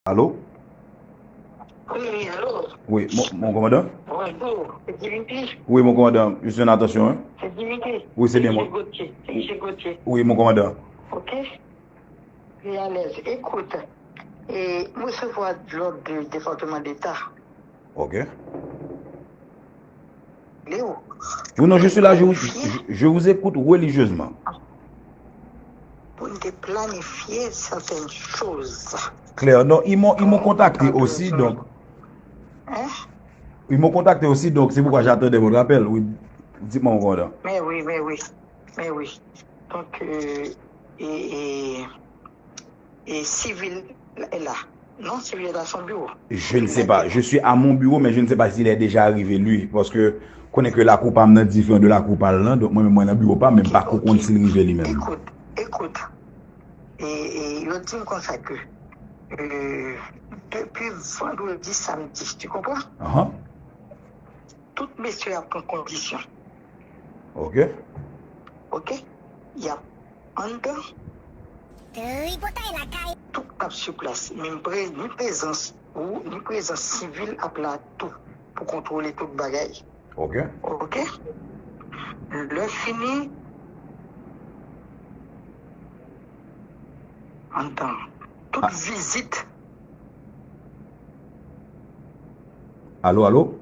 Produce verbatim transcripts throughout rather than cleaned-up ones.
Allô? Oui, allô? Oui, mon, mon commandant? Bonjour, c'est Dimitri. Oui, mon commandant, je suis en attention, hein? C'est Dimitri. Oui, c'est bien Monsieur moi. Gauthier, c'est Monsieur Gauthier. Oui, mon commandant. Ok? Reyalèz, écoute, et recevoir de l'ordre du département d'État. Ok. Léo. Oui, non, je suis là, je vous, je, je vous écoute religieusement. Pour nous planifier certaines choses. Clair. Non, ils m'ont, ils m'ont contacté aussi, donc. Hein? Ils m'ont contacté aussi, donc c'est pourquoi j'attendais votre appel. Oui, dites-moi, mon commandant. Mais oui, mais oui, mais oui. Donc, euh, et, et, et civil est là. Non, civil est à son bureau. Je ne sais pas. Je suis à mon bureau, mais je ne sais pas s'il est déjà arrivé, lui. Parce que, konnen ke lakou pa m nan diferan de lakou pa l lan, donk mwen menm mwen nan biwo pa m, men m pa ko konn si l rive li menm. Écoute, écoute. Et, et yo di m konsa ke euh, depuis vendredi, samedi, tu comprends? Ahan. Tout mesye ap pran kondisyon. Ok. Ok? Y ap anndan. Tripotay lakay. Tout ap sou plas. Menm pre, ni prezans ou, ni prezans sivil ap la tou pou kontwole tout bagay. Ok. Ok? Lè fini, anndan. Tout vizit. Allô, allô?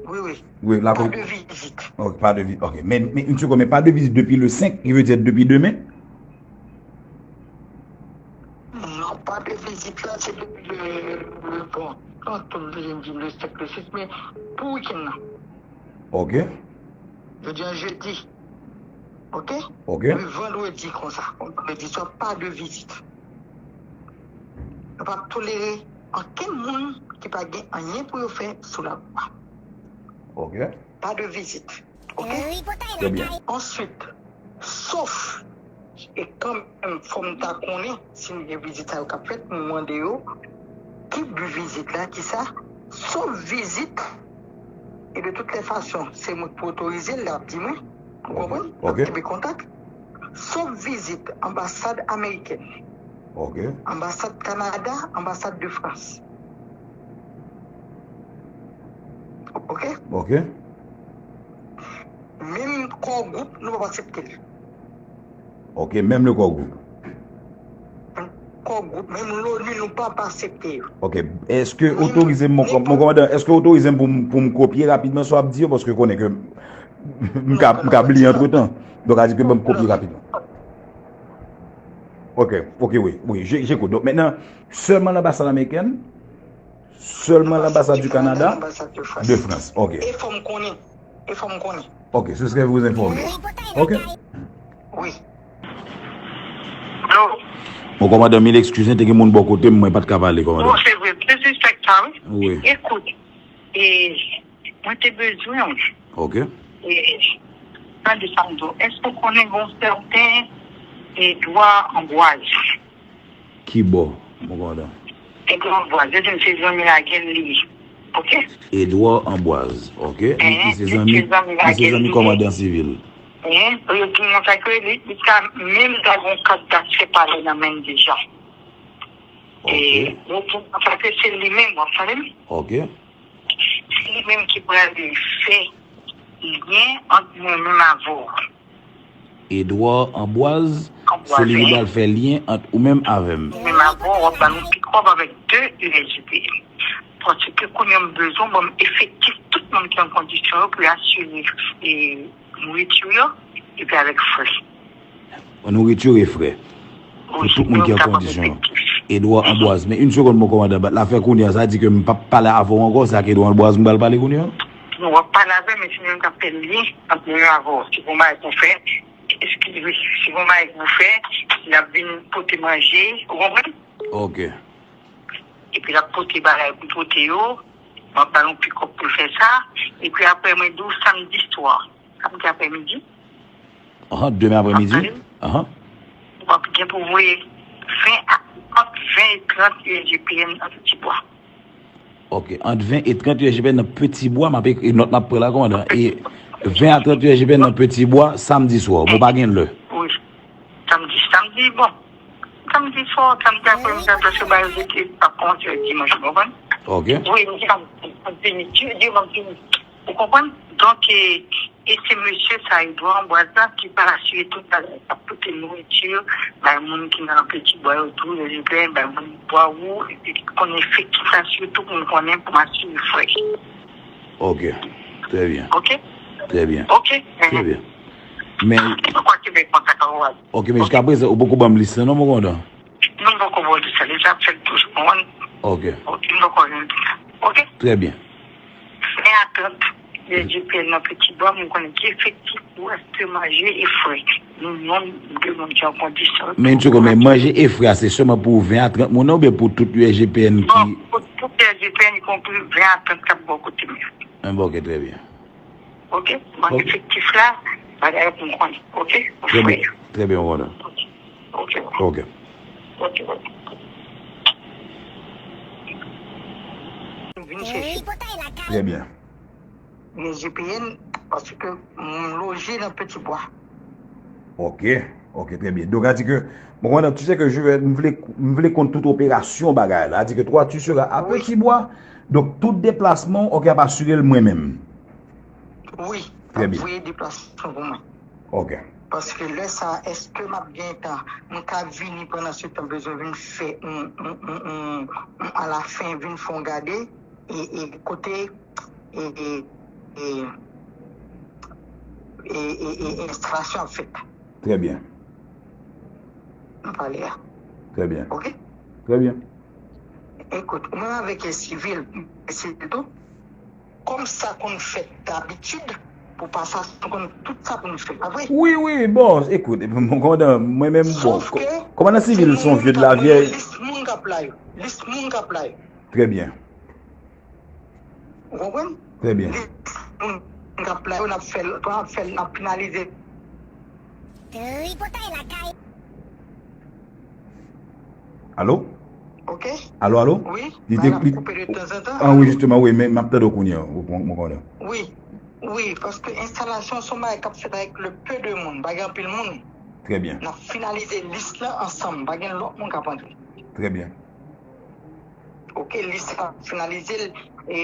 Oui, oui. Oui, la Pas de visite. Ok, pas de visite. Ok, mais, mais une seconde, mais pas de visite depuis le cinq, qui veut dire depuis demain? Non, pas de visite là, c'est depuis le, le bon. Quand on vient dire le cinq, le six, mais pour week-end là. Ok. Je dis un jeudi. Ok? Ok. Le vendredi comme ça. Vendredi soir, pas de visite. Yo pa tolere ankenn moun ki pa gen anyen pou yo fè sou la lwa. Ok. Pas de visite. Ok? Très bien. Answit, sof, e kanmenm fò m ta konnen si m gen vizit sa yo k ap fèt, m mande yo ki bi vizit la, ki sa, sof vizit, e de tout lè fason, se mwen k pou otorize l, l ap di mwen, ou konprann? L ap kenbe kontak. Sof vizit anbasad amerikèn, Ok. anbasad Kanada, anbasad de Frans. Ok? Ok. Menm Core Group, nou p ap aksepte l. Ok, menm le Core Group. Core Group, menm l'ONU, nou p ap aksepte yo. Ok. Èske otorize m, mon kòmandan, èske otorize m pou m, pou m kopye rapidman sa w ap di yo, paske konnen ke m ka, m ka bliye antretan. Donk, a di ke ban m kopye rapidman. Ok, ok, wi, wi, je, j'écoute. Donk, mentnan, sèlman lanbasad amerikèn, sèlman lanbasad du Canada, de France. Ok. E fò m konnen. E fò m konnen. Ok, ce serait vous informer. Ok. Wi. Allo? Mon kòmandan, mil eskiz, te gen moun bò kote m, mwen pa t ka pale, kòmandan. Bon, se vre, disrespect sa, wi. Wi. Ekout, e, mwen te bezwen w. Ok. E, tande sa m di w. Èske w konnen gon sèten Edouard Ambroise? Ki bò, mon kòmandan? Edouard Ambroise, yo di m se zanmi Lagen li ye. Ok? Edouard Ambroise, ok. Li, li se zanmi, se zanmi li se zanmi kòmandan sivil. Hein? Yo di m konsa ke li, li ka menm ta gon kat dat fè pale nan men l deja. E, yo di m konsa ke se li menm, w ap tande m? Ok. Se li menm ki pral fè lyen ant mwen menm avè w. Edouard Ambroise, se li ki pral fè lyen ant ou menm avè m. Menm avè w, w ap ba nou pikòp avèk de U S G P M. Paske kounye a m bezwen ban m efektif tout moun ki an kondisyon yo pou yo asire, e, nouriti yo, epi avèk frè. Nouriti e frè. Pou tout moun ki an kondisyon. Edouard Ambroise. Men, yon segonn, mon kòmandan, bat la fè kounye a, sa di ke m p ap pale avè w ankò, se ak Edouard Ambroise m pral pale kounye a? Non, w ap pale avè m, men se li menm k ap fè lyen ant mwen avè w. Si gon bagay pou fè, eskize, si gon bagay pou fè, l ap vin pote manje, ou konprann? Ok. Epi l ap pote bagay pou pote yo, m ap ba l yon pikòp pou l fè sa, epi apre mwen di w samdi swa, samdi aprèmidi. Ah, demen aprèmidi? Ah. W ap gen pou voye ven a, ant ven e trant U S G P M nan Ti Bwa. Ok, ant ven e trant U S G P M nan Ti Bwa, m ap ekri nòt m ap pran la, kòmandan. E ven a trant U S G P M nan Ti Bwa, samdi swa. Bon, pa gen lè. Wi. Samdi, samdi, bon. Samdi swa, samdi apremidi, paske ba yo di ke l ap kòmanse dimanch, ou konprann? Ok. Wi, m di, m ap vini, Dye, Dye, m ap vini. Ou konprann? Donk, e, e se mesye sa, Edouard Ambroise la, ki pral asire tout bagay, k ap pote nouriti, bay moun ki nan Petit Bois yo tou, yo vin plenyen, bay moun bwa wou, epi ki konn efektif la, sitou pou m konnen, pou m asire frè. Ok. Trè byen. Ok? Trè byen. Ok? Trè byen. Men, Mwen kwè ke men kontak an wè. Ok, men jiska prezan, ou poko ban m lis la, non, mon kontan? Non, m poko ba w lis la, deja ap fèt toujou, konprann? Ok. Ok, m poko jwenn lis la. Ok? Trè byen. Ven a trant, U S G P N nan Petit Bois, mwen konnen ki efektif pou achte manje e frè. Nou, nou, de moun ki an kondisyon. Men, Djoko, men manje e frè a, se sèlman pou ven a trant moun nan oubyen pou tout U S G P N ki Bon, pou tout U S G P N, ikonpri ven a trant k ap bò kote m yo. Ah, bon, ok, trè byen. Ok? Bon, efektif la, bagay pou m konnen. Ok? Trè byen, trè byen, mon kontan. Ok. Ok. Ok, ok. Vin chèche. Trè byen. Men G P N, paske m loje nan Petit Bois. Ok, ok, trè byen. Donk, a di ke, bon, mwen, tu sais que je vais, m vle, m vle konn tout operasyon bagay la. A di ke toi, tu seras à Petit Bois. Donk, tout deplasman, ok, ap asire l mwen menm. Wi, ap voye deplasman pou mwen. Ok. Paske lè sa, èske m ap gen tan? M ka vini pandan se tan, bezwen vin fè yon, yon, yon, yon, yon, alafen, vin fè yon gade, e, e kote, e, e, e, e, e, e enstalasyon ap fèt. Trè byen. Nan palè a. Trè byen. Ok? Trè byen. Ekout, mwen avèk sivil, sivil tou, kòm sa konn fèt dabitid, pou pa sa, nou konn tout sa pou nou fè, pa vre? Wi, wi, bon, ekout, mwen menm, bon, Sof ke kòmandan sivil se yon vye de la vyèj. Lis moun k ap la yo. Lis moun k ap la yo. Trè byen. Ou konprann? Trè byen. Lis moun k ap la yo, n ap fè l, n ap fè l, n ap finalize. Tripotay lakay. Alo? Ok. Alo, alo? Wi, li te, bagay ap koupe de tanzantan. Ah, wi, jisteman, wi, men m ap tande w kounye a, ou kon-, ou konnen. Wi, wi, paske enstalasyon se yon bagay k ap fèt avèk le peu de moun, pa gen anpil moun. Trè byen. N ap finalize lis la ansanm, pa gen lòt moun k ap antre. Trè byen. Ok, lis la ap finalize l, e,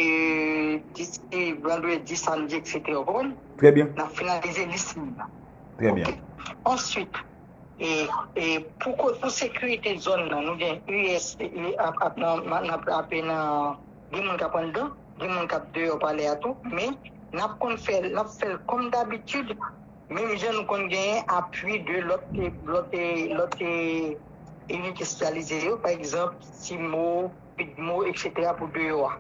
disi vandredi, samdi, et cetera, ou konprann? Trè byen. N ap finalize lis moun nan. Trè byen. Ok? Answit, E, e pou ko-, pou sekirite zòn nan, nou gen U S, e, ap, ap nan, nan, nan, ap nan, gen moun k ap anndan, gen moun k ap deyò palè a tou, men n ap konn fè, n ap fè l kòm dabitid, menm jan nou konn genyen apui de lòt, e, lòt, e, lòt, e, inite espesyalize yo, pa egzanp, CIMO, PUDMO, et cetera, pou deyò a.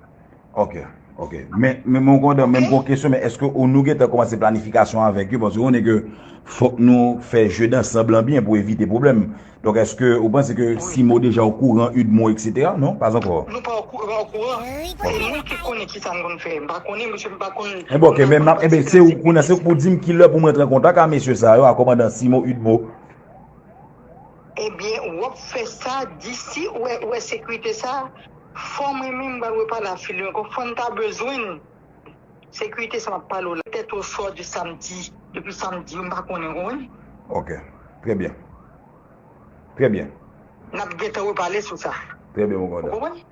Ok, ok. Men, men, men, komandan, men m gen yon kesyon, men èske ou, nou gentan kòmanse planifikasyon avèk yo? Paske ou konnen ke fòk nou fè jeu d'ensemble lan byen pou evite pwoblèm. Donk, èske ou panse ke CIMO deja okouran, UDMO, et cetera? Non, pas encore. Nou pa okouran, okouran. Se nou ki konnen ki sa n konn fè. M pa konnen, mesye, m pa konn. Enben, ok, men, enben, se ou, kounye a, se ou pou di m ki lè pou mwen rantre an kontak ak mesye sa yo, ak kòmandan CIMO, UDMO. Ebyen, w ap fè sa disi, ou wè, ou wè sekirite sa, fò mwen menm m pral repale a Fili ankò, fò n ta bezwen l. Sekirite sa m ap pale w la, petèt oswa di samdi, depi samdi, m pa konnen, w konprann? Ok, trè byen. Trè byen. N ap gentan repale sou sa. Trè byen, mon kòmandan. Ou konprann?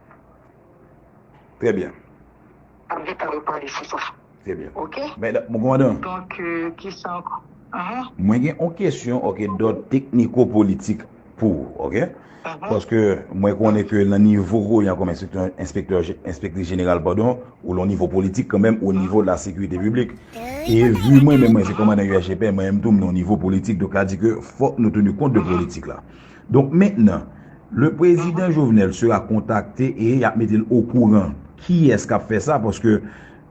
Trè byen. N ap gentan repale sou sa. Trè byen. Ok? Men, mon kòmandan. Donk, euh, kisa ankò? Ahan. Mwen gen yon kesyon, ok, d'ordre technico-politique pou ou, ok? Ahan. Paske mwen konnen ke nan nivo ou ye kòm enspektè, enspektè, enspektris jeneral, padon, ou lan nivo politik kanmenm, o nivo de la sécurité publique. E vi mwen menm, mwen se kòmandan U S G P N, mwen menm tou, m nan nivo politik, donk sa di ke fòk nou tenu kont de politik la. Donk mentnan, le président Jovenel sera contacté e y ap mete l okouran kiyès k ap fè sa, paske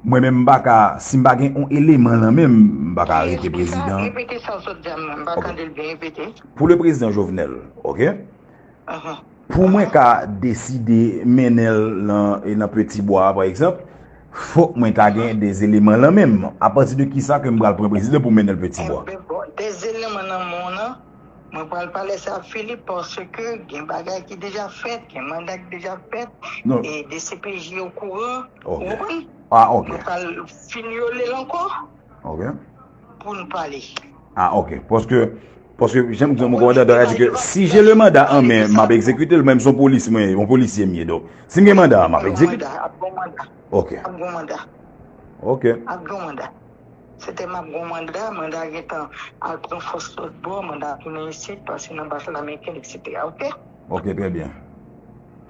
mwen menm m pa ka, si m pa gen yon eleman lan men m, m pa ka arete prezidan. Repete sa w sot di a, m pa tande l byen, repete. Pou le président Jovenel, ok? Pou mwen ka deside mennen l nan, e nan Petit Bois, pa egzanp, fòk mwen ta gen de eleman lan men m. Apati de kisa ke m pral pran prezidan pou mennen l Petit Bois? Enben, bon, de eleman nan men w lan, mwen pral pale sa ak Philippe, paske gen bagay ki deja fèt, gen manda ki deja fèt, e D C P J okouran, ou konprann? Ah, ok. Mwen pral finyole l ankò pou n pale. Ah, ok. Paske Paske, jan m di w, mon kòmandan, sa di ke si j'ai le mandat en main, m ap egzekite l, menm si yon polis, mwen, yon polisye m ye. Donk, si m gen manda a, m ap egzekite. Manda, ap gon manda. Ok. Ap gon manda. Ok. Ap gon manda. Se te m ap gon manda, manda gentan al pran fòs lòt bò, manda tounen isit, pase nan baz ameriken, et cetera. Ok? Ok, trè byen.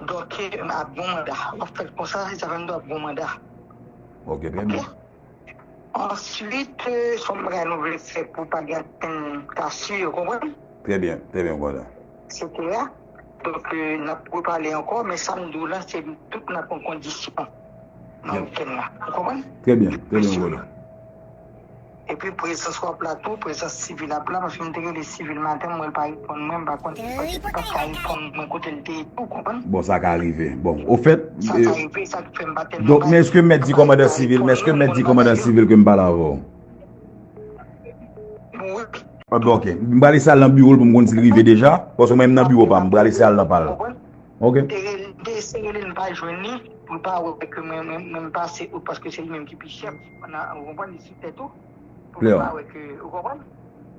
Donk, ap gon manda. W ap fè l konsa, sa fè m di w ap gon manda. Ok, trè byen. Answit, se yon bagay nou vle fè pou pa gen ankenn ka sou yo, konprann? Trè byen, trè byen, kòmandan. Etsetera. Donk, n ap repale ankò, men sa m di w la, se tout n ap pran kondisyon nan wikenn nan. Ou konprann? Trè byen, trè byen, kòmandan. Epi prezans w ap la tou, prezans sivil ap la, paske m te rele sivil maten, m wè l pa reponn mwen, m pa konn si se paske l pa ka reponn mwen kote l te ye tou, konprann? Bon, sa ka rive. Bon, ofèt, sa ka rive, sa k fè m pa tèlman... Donk, men èske m mèt di kòmandan sivil, men èske m mèt di kòmandan sivil ke m pale avè w? Wi. Ah, bon, ok. M pral eseye al nan biwo l pou m konn si l rive deja, paske mwen menm nan biwo pa m, m pral eseye al nan pa l. Ok. Te rele, te eseye rele l, m pa jwenn li, pou l pa wè ke mwen, mwen, mwen m pase out, paske se li menm ki pi chèf, ou konprann, li sou tèt ou, pou l pa wè ke, ou konprann?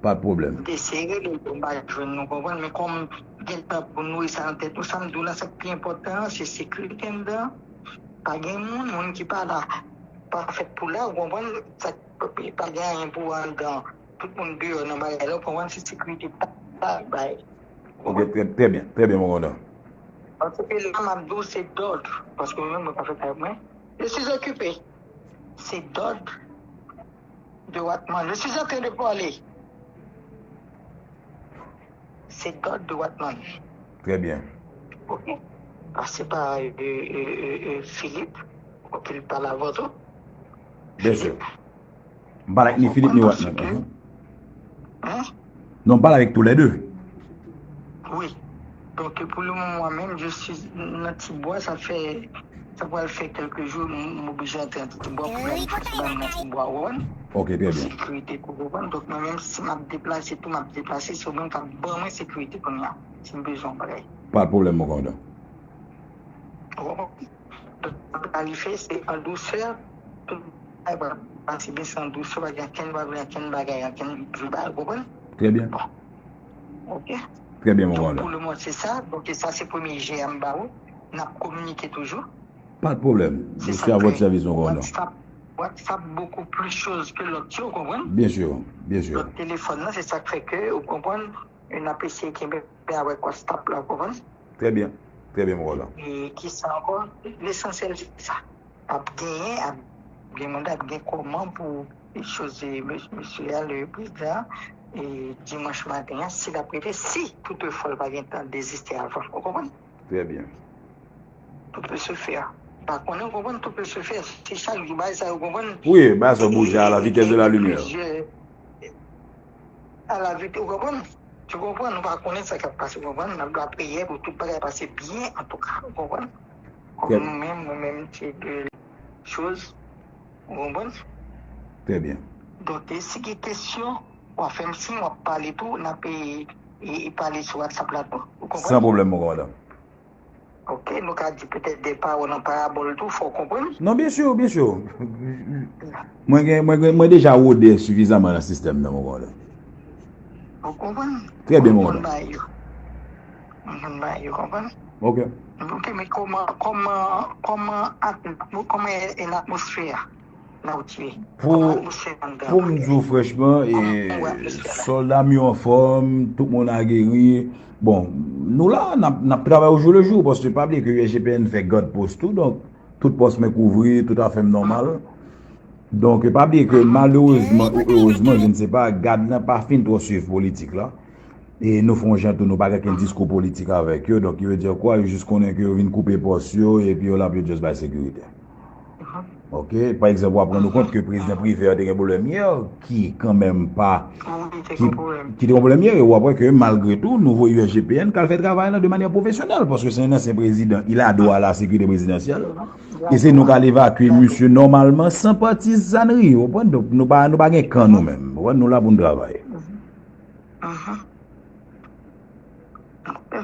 Pa de pwoblèm. M te eseye rele l, m pa jwenn li, ou konprann, men kòm gentan pou nouri sa nan tèt nou, sa m di w la, sa k pi enpòtan an, se sekirite anndan an. Pa gen moun, moun ki pa la, pa fèt pou la, ou konprann, sa pa gen anyen pou anndan. Tout moun deyò nan bagay la, ou konprann, se sekirite ta bay. Ok, trè, trè byen, trè byen, mon kòmandan. Paske la, m ap di w, se dòd, paske mwen menm, mwen pa fè kay mwen. Je suis occupé. Se dòd de Watman. Je suis en train de parler. Se dòd de Watman. Trè byen. Ok. Pase pa, euh, euh, euh, euh, Philippe, pou ke l pale avè w tou. Byen si. Philippe. M pale ak ni Philippe ni Watman. Hein? Non, m pale avèk toulède. Wi. Donk, pou le moman, mwen menm, je suis nan Tibwa, sa fè, sa pral fè kèlke jou, m, m oblije antre nan Tibwa pou m al fè sa nan Tibwa, ou konprann? Ok, trè byen. Sekirite, ou konprann? Donk, mwen menm, si m ap deplase, tou m ap deplase, se ou menm k ap ban mwen sekirite kounye a, si m bezwen yon bagay. Pa de pwoblèm, mon kòmandan. Ou konprann? Donk, sa k pral rive, se an dousè, tout bagay pral pase byen, se an dousè, pa gen ankenn, pa gen ankenn bagay, ankenn vye bagay, ou konprann? Trè byen. Bon. Ok. Trè byen, mon kòmandan. Donk, pou le moman, se sa. Donk, sa, se premye je a m ba ou. N ap kominike toujou. Pa de pwoblèm. Je suis à votre service, mon kòmandan. WhatsApp, WhatsApp beaucoup plus chose que lòt yo, ou konprann? Byen si, byen si. Lòt telefòn nan, se sa k fè ke, ou konprann, n ap eseye kenbe avèk WhatsApp la, ou konprann? Trè byen. Trè byen, mon kòmandan. E kisa ankò? Lesansyèl, se sa. Ap genyen, ap gen manda, ap gen kòman pou choz, mesye a, le prezidan, e dimanch maten an, si l ap rete, si toutefwa l pa gentan deziste avan, ou konprann? Trè byen. Tout peut se faire. Pa konnen, ou konprann, tout peut se faire. Se chak jou bagay sa yo, ou konprann? Wi, bagay sa yo bouje à la vitesse de la lumière. Plizyè, à la vitesse, ou konprann? Tu comprends? Nou pa konnen sa k ap pase, ou konprann? N ap lapriyè pou tout bagay pase byen, antouka, ou konprann? Kòm nou menm, nou menm, se de choz, ou konprann? Trè byen. Donk, e si gen kesyon, w ap fè m siy, w ap pale tou, n ap, e, e, e pale sou WhatsApp la tou, ou konprann? San pwoblèm, mon kòmandan. Ok, nou ka di petèt de pawòl an parabòl tou, fò w konprann. Non, byen si, byen si. Mwen gen, mwen gen, mwen deja wode sifizaman nan sistèm nan, mon kòmandan. Ou konprann? Trè byen, mon kòmandan. Mwen konn bagay yo. Mwen konn bagay yo, konprann? Ok. Ok, men kòman, kòman, kòman at-, kòman e, e latmosfè a? Pou, pou m di w franchman, e, sòlda m yo anfòm, tout moun a geri. Bon, nou la, n ap, n ap travay au jour le jour, paske pa bliye ke U S G P N fè gad pòs tou, donk, tout pòs mwen kouvri, tout afè m nòmal. Donk, pa bliye ke malerezman ou erezman, je ne sais pas, gad lan pa fin twò swiv politik la. E nou fè yon jan tou, nou pa gen okenn diskou politik avèk yo, donk, yo vle di kwa, yo jis konnen ke yo vin koupe pòs yo, epi yo la pou yo just bay sekirite. Ok, pa egzanp, w ap rann ou kont ke prezidan Privert te gen pwoblèm yè, ki kanmenm pa, ki, ki te gen pwoblèm yè, e w ap wè ke malgre tou, nou voye U S G P N k al fè travay la de manyè pwofesyonèl, paske se yon ansyen prezidan, il a droit à la sécurité présidentielle, e se nou k al evakye misye nòmalman, san patizannri, ou konprann? Donk, nou pa, nou pa gen kan nou menm, ou konprann? Nou la pou n travay. Mhm. Ok.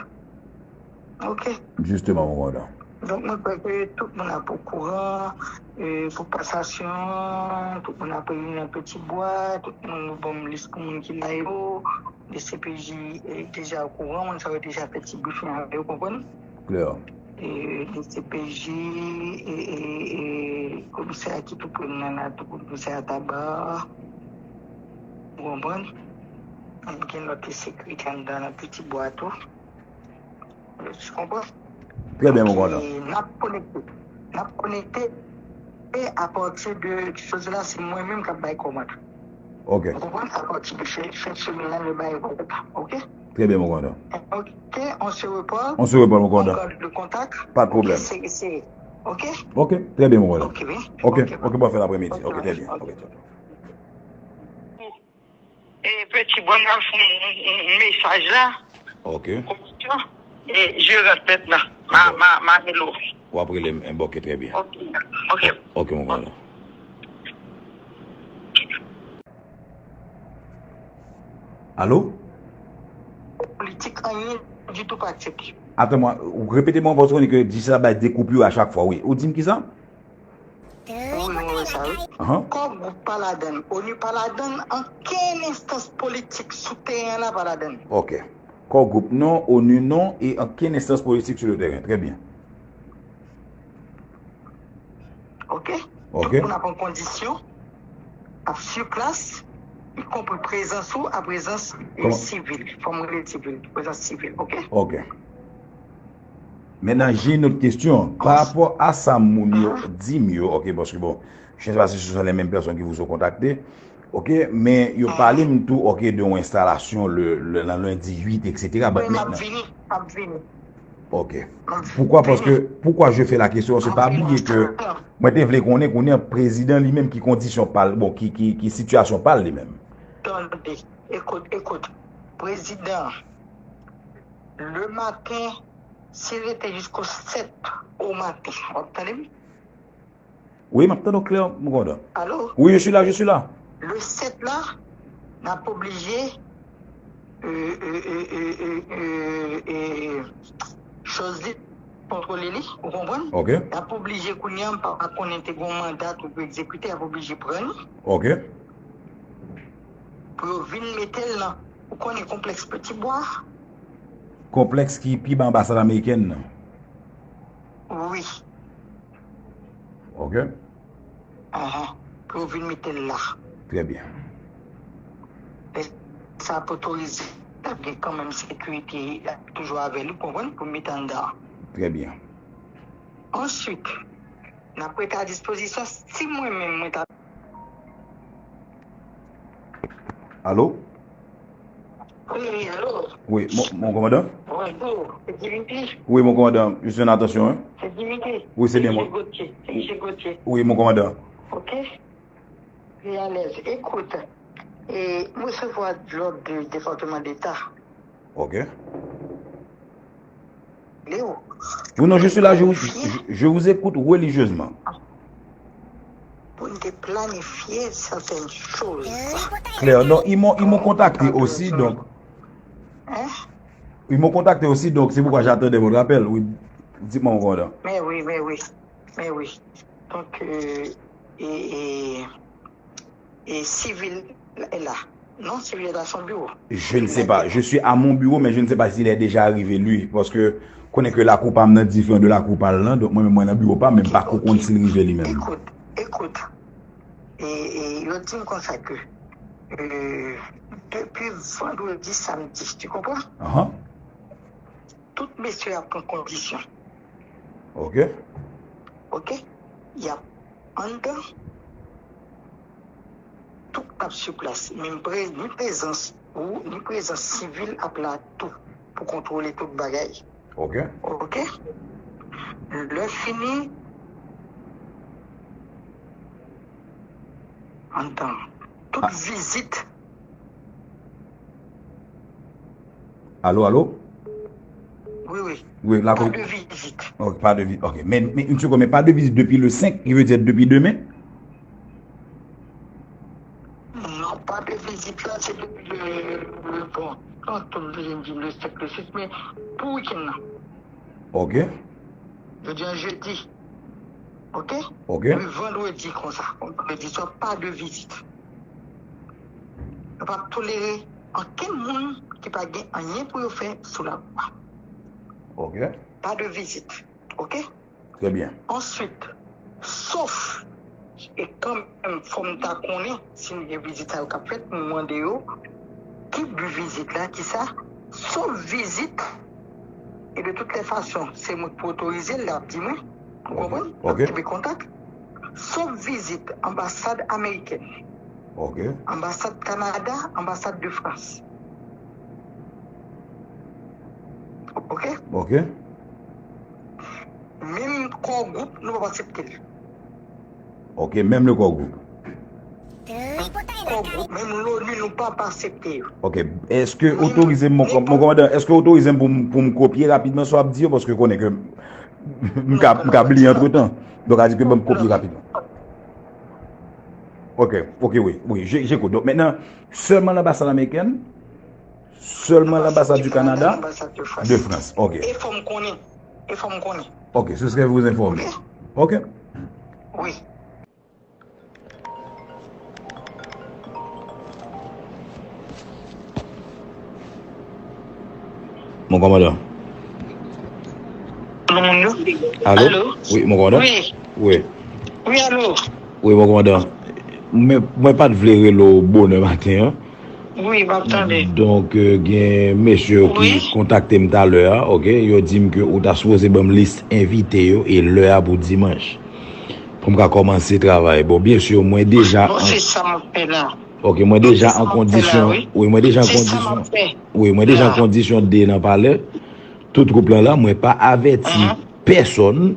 Ok. Jisteman, mon kòmandan. Donk, mwen kwè ke tout moun ap okouran, e, pou pasasyon, tout moun ap reyini nan Peti Bwa, tout moun nou ban m lis pou moun ki la yo. D C P J, e, deja okouran, moun sa yo deja fè ti brifing avè yo, konprann? Klè. E, D C P J, e, e, e, komisè a ki tou pre m nan la, tou komisè a Taba, ou konprann? Gen lòt sekirite anndan nan Piti Bwa tou. Ou konprann? Trè byen, mon kòmandan. N ap konekte. N ap konekte e apati de, se la, se mwen menm k ap bay kòmand. Ok. Ou konprann? Apati de fen, fen semèn nan, nou bay kòmand. Ok? Trè byen, mon kòmandan. Ok, on se reparle. On se reparle, mon kòmandan. On garde le contact. Pa de pwoblèm. Ok, se, se, ok? Ok, trè byen, mon kòmandan. Ok, wi. Ok, ok, bon fè lapremidi. Ok, trè byen. Ok, tchao. E, Piti Bwa, m ap fè yon, yon, yon mesaj la. Ok. E, je rant mentnan. Ma, ma, ma rele w. W ap rele m. Ok, trè byen. Ok, ok. Ok, mon kòmandan. Alo? Politik, anyen ditou pa aksepte. Attends-moi, repete mwen, paske w konnen ke di sa bay de koupure a chak fwa, wi. Ou di m kisa? Wi, wi, wi, sa, wi. Ahan. Kò gwoup pa ladann, onu pa ladann, ankenn enstans politik sou teren an la pa ladann. Ok. Kò gwoup non, onu non, e ankenn enstans politik sou le teren. Trè byen. Ok? Ok. Tout moun ap an kondisyon, ap sou plas, ikonpri prezans ou, a prezans, e, sivil. Fò m rele sivil, prezans sivil, ok? Ok. Maintenant, j'ai une autre question. Pa rapò a sa moun yo di m yo, ok, paske bon, je sais pas si ce sont les mêmes personnes qui vous ont contacté, ok, men yo pale m tou, ok, de yon enstalasyon le, le, nan lendi uit, et cetera. But wi, m ap vini, m ap vini. Ok. Poukwa? Paske, poukwa je fais la question, se pa bliye ke mwen te vle konnen, konnen prezidan li menm ki kondisyon pa l, bon, ki, ki, ki sitiyasyon pa l li menm. Tande, ekout, ekout. Prezidan, le maten, si l rete jisko sèt o maten, w ap tande m? Wi, m ap tande w klè, mon kòmandan. Alo? Oui, je suis là, je suis là. Le sèt la, n ap oblije, e, e, e, e, e, e, e, choz li kontwole li, ou konprann? Ok. N ap oblije kounye a, m pa konnen te gon manda tou pou egzekite, n ap oblije pran li. Ok. Pou yo vin mete l nan, ou konnen konplèks Piti Bwa? Konplèks ki pi ba anbasad amerikèn nan. Wi. Ok. Ahan. Pou yo vin mete l la. Trè byen. Lè sa ap otorize, l ap gen kanmenm sekirite, l ap toujou avè li, ou konprann, pou mete anndan. Trè byen. Answit, n ap rete a dispozisyon si mwen menm mwen ta Alo? Wi, alo. Wi, mon, mon kòmandan? Bonjou, se Dimitri? Wi, mon kòmandan, je suis en attention, hein? Se Dimitri? Wi, se byen mwen. Gauthier, se Misye Gauthier. Wi, mon kòmandan. Ok. Li alèz. Ekout, e, m resevwa lòd de Depatman Deta. Ok. Leo. Oui, non, je suis là, je vous, je, je vous écoute religieusement. Pou n te planifye sètèn choz. Claire, non, ils m'ont, ils m'ont contacté aussi, donc. Hein? Ils m'ont contacté aussi, donc c'est pourquoi j'attendais votre appel. Oui, dites-moi, mon commandant. Mais oui, mais oui, mais oui. Donc, euh, et, et e sivil la. Non, sivil la son biwo. Je ne sais pas. Je suis à mon bureau, mais je ne sais pas s'il est déjà arrivé, lui. Paske, konnen ke lakou pa m nan diferan de lakou pa l lan, donk mwen menm mwen nan biwo pa m, men m pa ko konn si l rive li menm. Ekout, ekout. E, e, yo di m konsa ke, e, depi vandredi, samdi, tu comprends? Ahan. Tout mesye ap pran kondisyon. Ok. Ok? Y ap anndan. Tout ap sou plas. Menm pre-, ni prezans ou, ni prezans sivil ap la tou pou kontwole tout bagay. Ok. Ok? Lè fini, anndan. Tout vizit. Alo, alo? Wi, wi. Wi, la. Pa de vizit. Ok, pa de vizit. Ok, men, men, une seconde, men pa de vizit depi le senk, ki vle di depi demen? Non, pa de vizit la, se depi le, le, bon, kan tout vizit di le senk, le sis, men pou wikenn nan. Ok. Jodi a jedi. Ok? Ok. Depi vandredi konsa. Vandredi swa pa de vizit. Nou p ap tolere ankenn moun ki pa gen anyen pou yo fè sou lakou a. Ok. Pa de vizit. Ok? Très bien. Answit, sof, e kanmenm fò m ta konnen si m gen vizit sa yo k ap fèt, m mande yo ki bi vizit la, ki sa, sof vizit, e de tout lè fason, se mwen k pou otorize l, l ap di mwen, ou konprann? L ap kenbe kontak. Sof vizit anbasad amerikèn, Ok. anbasad Kanada, anbasad de Frans. Ok? Ok. Menm Core Group, nou p ap aksepte l. Ok, menm le Core Group. Core Group, menm l'ONU, nou p ap aksepte yo. Ok, èske otorize m, mon kòmandan, èske otorize m pou m, pou m kopye rapidman sa w ap di yo, paske konnen ke m ka, m ka bliye antretan. Donk, a di ke ban m kopye rapidman. Ok, ok, wi, wi, je, j'écoute. Donk, mentnan, sèlman lanbasad amerikèn, sèlman lanbasad du Canada, de France. Ok. E fò m konnen. E fò m konnen. Ok, ce serait vous informer. Ok. Wi. Mon kòmandan. Moun yo. Alo? Wi, mon kòmandan? Wi. Wi. Wi, alo? Wi, mon kòmandan. Mwen, mwen pa t vle rele w bonè maten an. Wi, m ap tande. Donk, euh, gen mesye yo ki kontakte m talè a, ok? Yo di m ke ou ta sipoze ban m lis envite yo e lè a pou dimanch. Pou m ka kòmanse travay. Bon, byen si, mwen deja... Bon, se sa m ap fè la. Ok, mwen deja an kondisyon. Wi, mwen deja an kondisyon. Wi, mwen deja an kondisyon de nan palè. Tout gwoup lan la, mwen pa avèti pèsòn.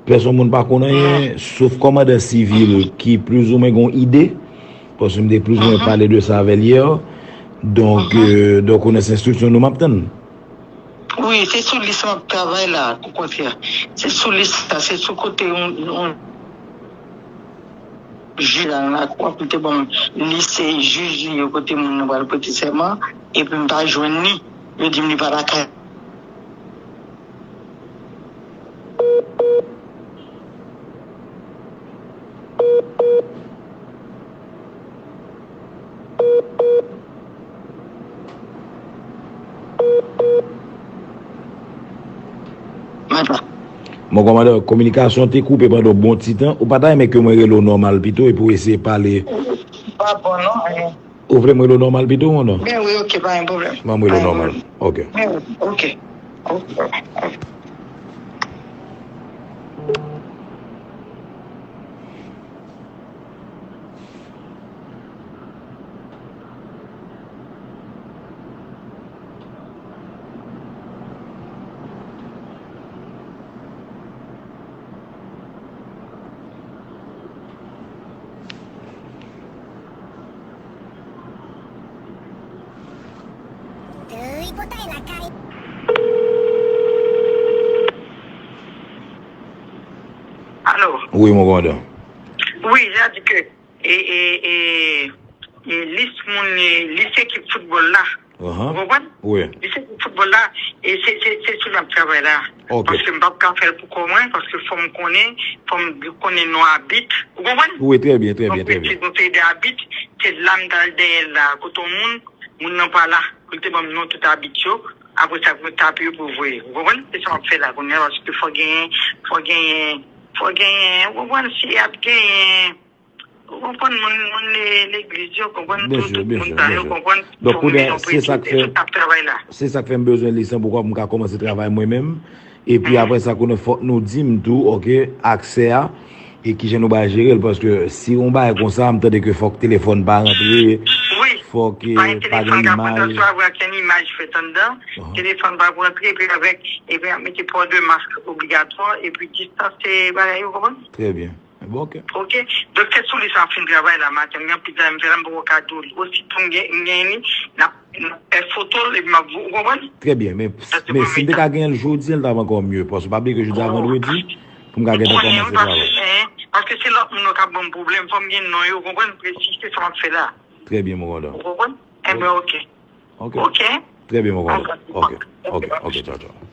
Pèsòn moun pa konn anyen, sof kòmandan sivil ki plizoumwen gon ide. Paske m te plizoumwen pale de sa avè l yè. Donk, euh, donk, ou nan enstriksyon nou m ap tann. Wi, se sou lis m ap travay la, okontrè. Se sou lis la, se sou kote yon, yon jij la nan lakou a pou te ban m lis jij li yo kote moun nan pral prete sèman, epi m pa jwenn li, yo di m li pa lakay. Mon kòmandan, kominikasyon te koupe pandan yon bon ti tan. Ou pa ta renmen ke mwen rele w nòmal pito epi w eseye pale? Pa bon non. Ou vle m rele w nòmal pito, mon non? Ben wi, ok, pa gen pwoblèm. Ban m rele w nòmal. Ok. Ben wi, ok. Ok, ok. Alo. Wi, mon kòmandan. Wi, sa di ke e, e, e, e lis moun, e, lis ekip foutbòl la. Ou konprann? Wi. Lis ekip foutbòl la, e se, se, se sou l m ap travay la. Ok. Paske m p ap ka fè l pou kò mwen, paske fò m konnen, fò m konnen non abit. Ou konprann? Wi, trè byen, trè byen, trè byen. Donk, se yon seri de abit, se la m t al dèyè l la, kote yon moun, moun nan pa la, pou l te ban m non tout abit yo. Apre sa, pou m tape yo pou voye. Ou konprann? Se sa m ap fè la kounye a, paske fò genyen, fò genyen, fò genyen, ou konprann, si y ap genyen, ou konprann, moun, moun le-, legliz yo, konprann, tout, tout moun sa yo, konprann, fòme yon prensip, se tout ap travay la. Se sa k fè m bezwen lis lan pou m ka kòmanse travay mwen menm. Epi apre sa, konnen fòk nou di m tou, ok, aksè a, e kijan nou pral jere l, paske si yon bagay konsa, m tande ke fòk telefòn pa rantre, fòk, eh, pa gen imaj. Telefòn pa pran antre, epi avèk, epi ap mete pò de mask obligatwa, epi distans, se bagay yo, konprann? Trè byen. Bon, ok. Ok. Donk, se sou li sa m fin travay la maten. M gen anpil travay m fè la, m poko ka di w li. Ositou m gen, m gen li, n ap, n ap fè foto l, epi m ap, ou konprann? Trè byen, men, men si m te ka genyen l jodi a, l t ap ankò mye. Paske pa bliye ke jodi a vandredi, pou m ka gentan kòmanse travay. Paske se lòt moun yo k ap ban m pwoblèm. Fò m gen non yo, ou konprann? Presi, se sa m ap fè la. Trè byen, mon kòmandan. Ou konprann? Enben, ok. Ok. Trè byen, mon kòmandan. Ok, ok, ok, tchaw, tchaw.